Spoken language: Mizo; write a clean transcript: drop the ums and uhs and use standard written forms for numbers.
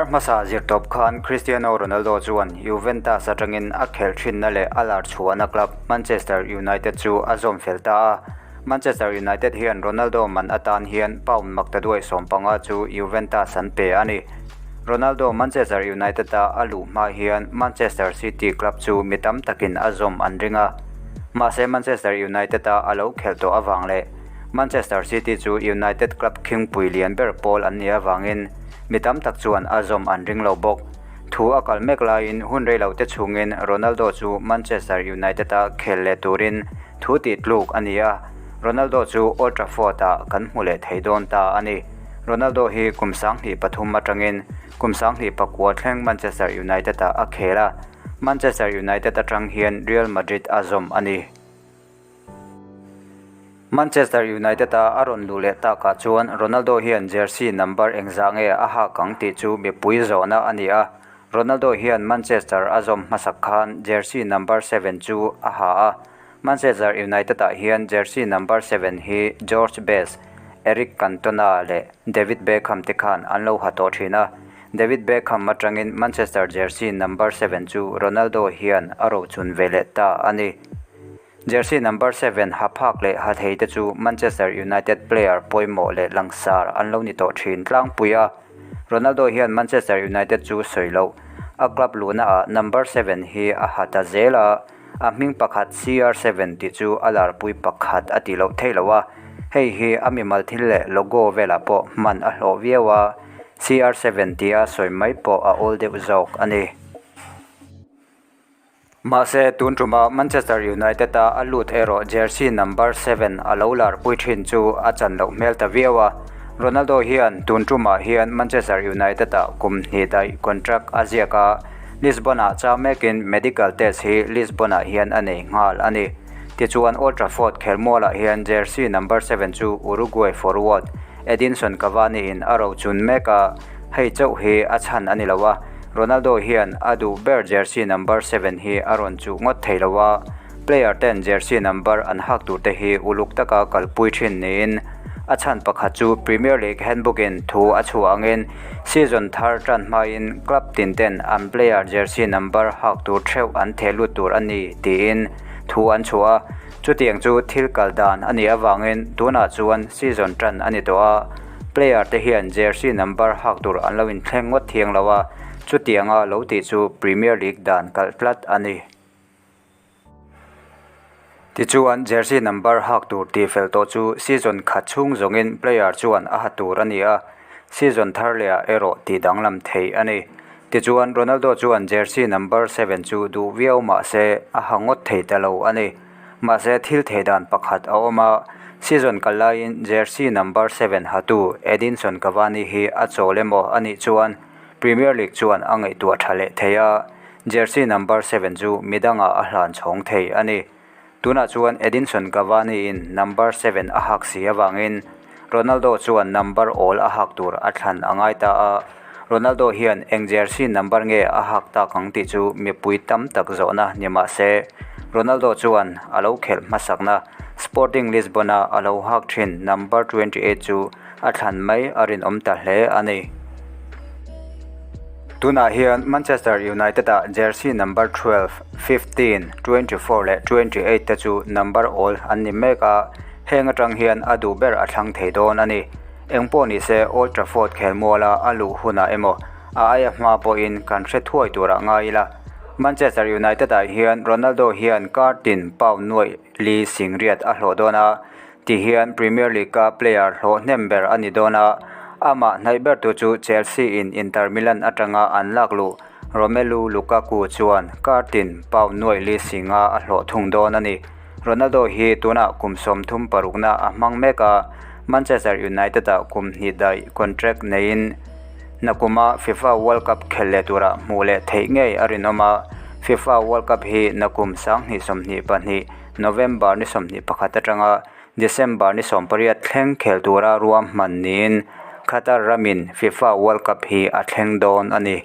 Kar hmasa zirtawp khan Cristiano Ronaldo chuan Juventus atangin a khelh thinna leh a lar chhuahna club Manchester United chu a zawm fel ta a. Manchester United hian Ronaldo man atan hian pound maktaduai 15 chu Juventus an pe a ni. Ronaldo Manchester United-a a luh hma hian Manchester City club chu mi tam takin a zawm an ring a. Mahse Manchester United-a a lo khelh tawh avang leh Manchester City chu United club khingpui lian ber pawl an nih avangin mi tam tak chuan a zawm an ring lo bawk. Thu a kal mek laiin hun rei lo te chhungin Ronaldo chu Manchester United-a khel leh turin thu tih tluk a ni a, Ronaldo chu Old Trafford-ah kan hmu leh thei dawn ta a ni. Ronaldo hi kum 2003 atangin kum 2009 thleng Manchester United-ah a khel a, Manchester United atang hian Real Madrid a zawm a ni. Manchester United-a a rawn luh leh takah chuan Ronaldo hian jersey number engzah nge a hak ang tih chu mipui zawhna a ni a. Ronaldo hian Manchester a zawm hmasak khan jersey number 7 chu a ha a. Manchester United-ah hian jersey number 7 hi George Best, Eric Cantona leh David Beckham te khan an lo ha tawh thin a. David Beckham atangin Manchester jersey number 7 chu Ronaldo hian a rochun ve leh ta a ni. Jersey number 7 ha phak leh ha thei te chu Manchester United player pawimawh leh langsar an lo ni tawh thin tlangpui a. Ronaldo hian Manchester United chu sawi loh. A club luhna ah number 7 hi a ha ta zel a, a hming pakhat CR7 tih chu a larpui pakhat a tih loh theih loh a. Hei hi a mimal thil leh logo velah pawh hman a hlawh viau a, CR7 tia sawi mai pawh a awl deuh zawk a ni. Mahse, tun tuma Manchester United-a a lut erawh jersey number 7 a lo larpui thin chu a chan loh hmel ta viau a. Ronaldo hian tun tumah hian Manchester United-ah kum hnih daih contract a ziak a, Lisbon-ah chau mekin medical test hi Lisbon-ah hian a nei nghal a ni. Tichuan, Old Trafford khelmualah hian jersey number 7 chu Uruguay forward Edinson Cavani-in a rochun mek a, hei chauh hi a chhan a ni lo a. Ronaldo hian a duh ber jersey number 7 hi a rawn chuh ngawt thei lo a, player ten jersey number an hak tur te hi uluk taka kalpui thin niin a chhan pakhat chu Premier League handbook in thu a chhuah angin season thar tan hmain club tin ten an player jersey number hak tur theuh an theh lut tur a ni tiin thu an chhuah a, chutiang chu thil kal dan a nih avangin tunah chuan season tan a ni tawh a. Player te hian jersey number hak tur an lo inthleng ngawt thiang lo a, chutianga lo tih chu Premier League dan kalh tlat a ni. Tichuan, jersey number hak tur tih fel tawh chu season khat chhung zawngin player chuan a ha tur a ni a, season thar lehah erawh tih danglam theih a ni. Tichuan, Ronaldo chuan jersey number 7 chu duh viau mah se a ha ngawt thei ta lo a ni. Mahse thil thei dan pakhat a awm a, season kal laiin jersey number 7 hatu Edinson Cavani hi a chawl emaw a nih chuan Premier League chuan a ngaihtuah tha leh thei a, jersey number 7 chu midangah a hlan chhawng thei a ni. Tunah chuan Edinson Cavani in number 7 a hak si avangin Ronaldo chuan number awl a hak tur a thlan a ngai ta a, Ronaldo hian eng jersey number nge a hak tak ang tih chu mipui tam tak zawhna ni mah se, Ronaldo chuan a lo khelh hmasakna Sporting Lisbon-a a lo hak thin number 28 chu a thlan mai a rinawm ta hle a ni. Tunah hian Manchester United-ah jersey number 12, 15, 24 leh 28 te chu number awl an ni mek a, heng atang hian a duh ber a thlang thei dawn a ni. Engpawh ni se Old Trafford khelmuala a luh hunah emaw a aia hma pawhin kan hre thuai turah ngai ila. Manchester United-ah hian Ronaldo hian kar tin pound nuaih li singriat a hlawh dawn a, tihian Premier League-a player hlawh hnem ber a ni dawn a, amah hnaih bertu chu Chelsea-in Inter Milan atanga an lak luh Romelu Lukaku chuan kar tin pound nuaih li singa a hlawh thung dawn a ni. Ronaldo hi tunah kum 36 na a hmang mek a, Manchester United-ah kum hnih daih contract neiin nakuma FIFA World Cup khel leh turah hmuh leh theih ngei a rinawm a, FIFA World Cup hi nakum 2022 November ni 21 atanga December ni 18 thleng khel tura ruahman niin Qatar ramin FIFA World Cup hi a thleng dawn a ni.